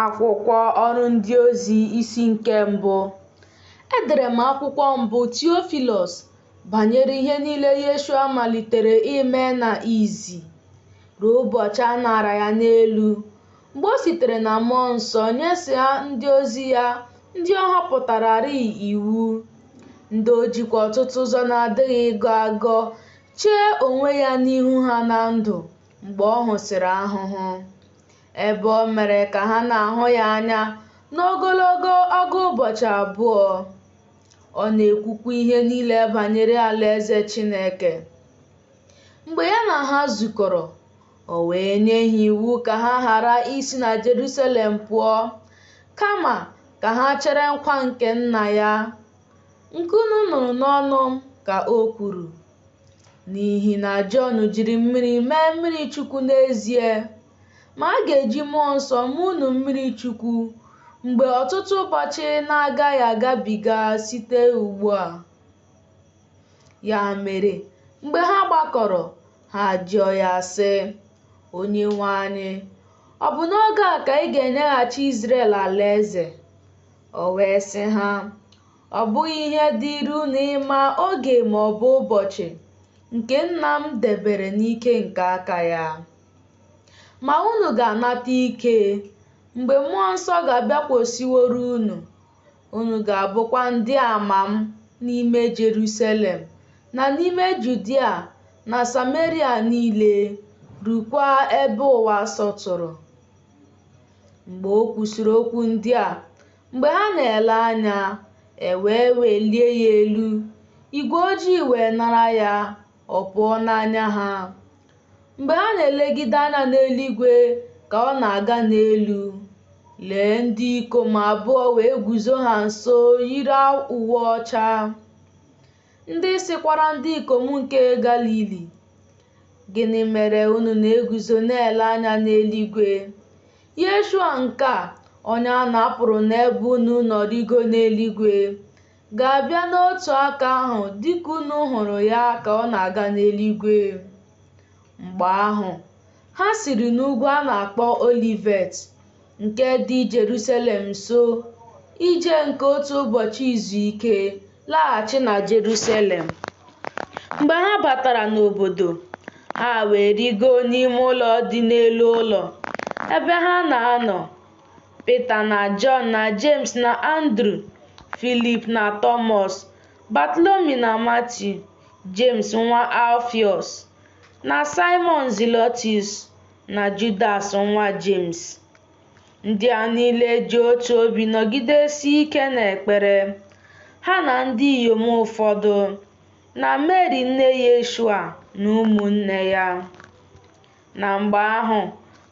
Akwụkwọ Ọrụ Ndị Ozi isi nke mbụ. Edere m akwụkwọ mbụ, Theophilus, banyere ihe niile Yeshua malitere ime na izi, ruo ụbọchị a nara ya n'elu, mgbe o sitere na Mmụọ Nsọ nyesịa ndị ozi ya ndị ọ họpụtararị iwu, ndị o jikwa ọtụtụ ụzọ na-adịghị ịgọ agọ chee onwe ya n'ihu ha na ndụ mgbe ọ hụsịrị ahụhụ, ebe o mere ka ha na-ahụ ya anya n'ogologo ọgụ ụbọchị abụọ. Ọ na-ekwukwa ihe niile banyere alaeze Chineke. Mgbe ya na ha zukọrọ, o wee nye ha iwu ka ha ghara isi na Jerusalem pụọ, kama ka ha chere nkwa nke Nna ya, nke unu nụrụ n'ọnụ m, ka o kwuru. N'ihi na Jọn jiri mmiri mee mmiri chukwu n'ezie, ma a ga-eji Mmụọ Nsọ mee unu mmiri chukwu mgbe ọtụtụ ụbọchị na-agaghị agabiga site ugbu a. Ya mere, mgbe ha gbakọrọ, ha jụọ ya sị, Onyenwe anyị, ọ bụ n'oge a ka ị ga-enyeghachi Izrel alaeze? O wee sị ha, Ọ bụghị ihe dịịrị unu ịma oge ma ọ bụ ụbọchị nke Nna m debere n'ike nke aka ya. Ma unu ga-anata ike mgbe Mmụọ Nsọ ga-abịakwasịworo unu, unu ga-abụkwa ndị ama m n'ime Jerusalem na n'ime Judia na Sameria niile, rukwa ebe ụwa sọtụrụ. Mgbe o kwusịrị okwu ndị a, mgbe ha na-ele anya, e wee welie ya elu, igwe ojii wee nara ya, ọ pụọ n'anya ha. Mgbe ha na-elegide anya n'eluigwe ka ọ na-aga n'elu, lee ndị ikom abụọ wee guzo ha nso yiri uwe ọcha, ndị sịkwara ndị ikom nke Galili, Gịnị mere unu na-eguzo na-ele anya n'eluigwe? Yeshua nke a, onye a napụrụ n'ebe unu nọ rigo n'eluigwe, ga-abịa n'otu aka ahụ dịka unu hụrụ ya ka ọ na-aga n'eluigwe. Mgbe ahụ, ha siri n'ugwu a na-akpọ Olivet, nke dị Jerusalem nso, ije nke otu ụbọchị izu ike, laghachi na Jerusalem. Mgbe ha batara n'obodo, ha wee rigo n'ime ụlọ dị n'elu ụlọ, ebe ha na-anọ, Pita na Jọn na Jems na Andru, Filip na Tọmọs, Batalomi na Matiu, Jems nwa Alfiọs, na Saimọn Zilotis, na Judas nwa Jems. Ndị a niile ji otu obi nọgidesie ike n'ekpere, ha na ndị inyom ụfọdụ, na Meri nne Yeshua na ụmụnne ya. Na mgbe ahụ,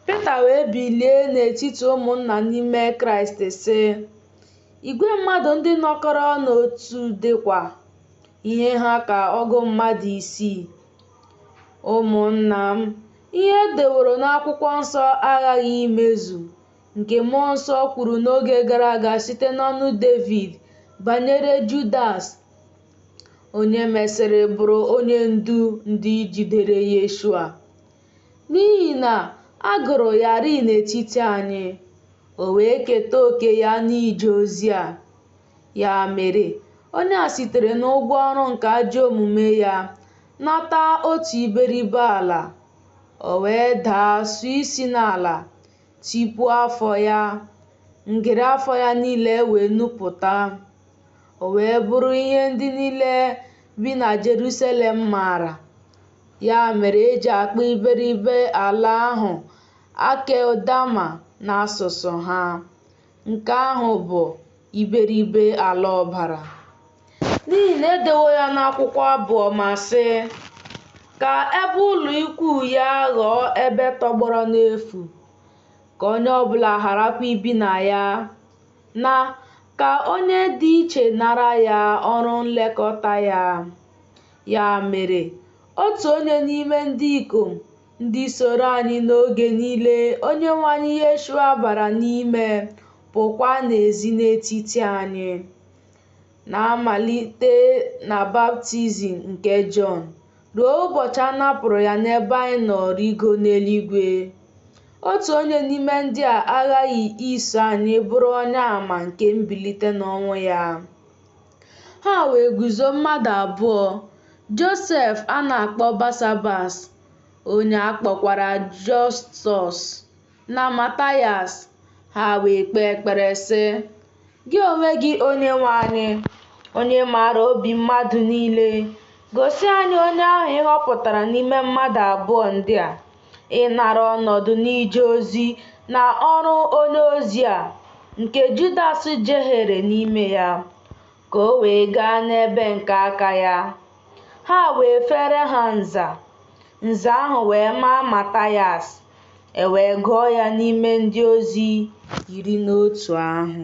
Pita wee bilie n'etiti ụmụnna n'ime Kraịst sị, Igwe mmadụ ndị nọkọrọ n'otu dịkwa ihe ha ka ọgụ mmadụ isii. Ụmụnna m, ihe e deworo n'akwụkwọ nsọ aghaghị imezu, nke Mmụọ Nsọ kwuru n'oge gara aga site n'ọnụ Devid banyere Judas, onye mesịrị bụrụ onye ndu ndị jidere Yeshua. N'ihi na a gụrụ ya rịị n'etiti anyị, o wee keta oke ya n'ije ozi a. Ya mere, onye a sitere n'ụgwọ ọrụ nke ajọ omume ya nata otu iberibe ala. O wee daa sụọ isi n'ala, tipuo afọ ya, ngịrị afọ ya niile wee nupụta. O wee bụrụ ihe ndị niile bi na Jerusalem maara. Ya mere e ji akpọ iberibe ala ahụ Akeldama n'asụsụ ha, nke ahụ bụ iberibe ala ọbara. N'ihi na e dewo ya n'akwụkwọ Abụ Ọma sị, Ka ebe ụlọ ikwu ya ghọọ ebe tọgbọrọ n'efu, ka onye ọbụla gharakwa ibi na ya, na ka onye dị iche nara ya ọrụ nlekọta ya. Ya mere, otu onye n'ime ndị ikom ndị soro anyị n'oge niile Onyenwe anyị Yeshua bara n'ime pụkwa n'ezi n'etiti anyị, na-amalite na baptizim nke Jọn ruo ụbọchị a napụrụ ya n'ebe anyị nọ rigo n'eluigwe. Otu onye n'ime ndị a aghaghị iso anyị bụrụ onye ama nke mbilite n'ọnwụ ya. Ha wee guzo mmadụ abụọ, Josef a na-akpọ Basabas, onye a kpọkwara Jọstọs, na Matayas. Ha wee kpee ekpere, sị, Gị onwe gị, Onyenwe anyị, onye maara obi mmadụ niile, gosi anyị onye ahụ ị họpụtara n'ime mmadụ abụọ ndị a, ịnara ọnọdụ n'ije ozi na ọrụ onye ozi a, nke Judas jehiere n'ime ya, ka o wee gaa n'ebe nke aka ya. Ha wee feere ha nza, nza ahụ wee maa Matayas, e wee gụọ ya n'ime ndị ozi 11 ahụ.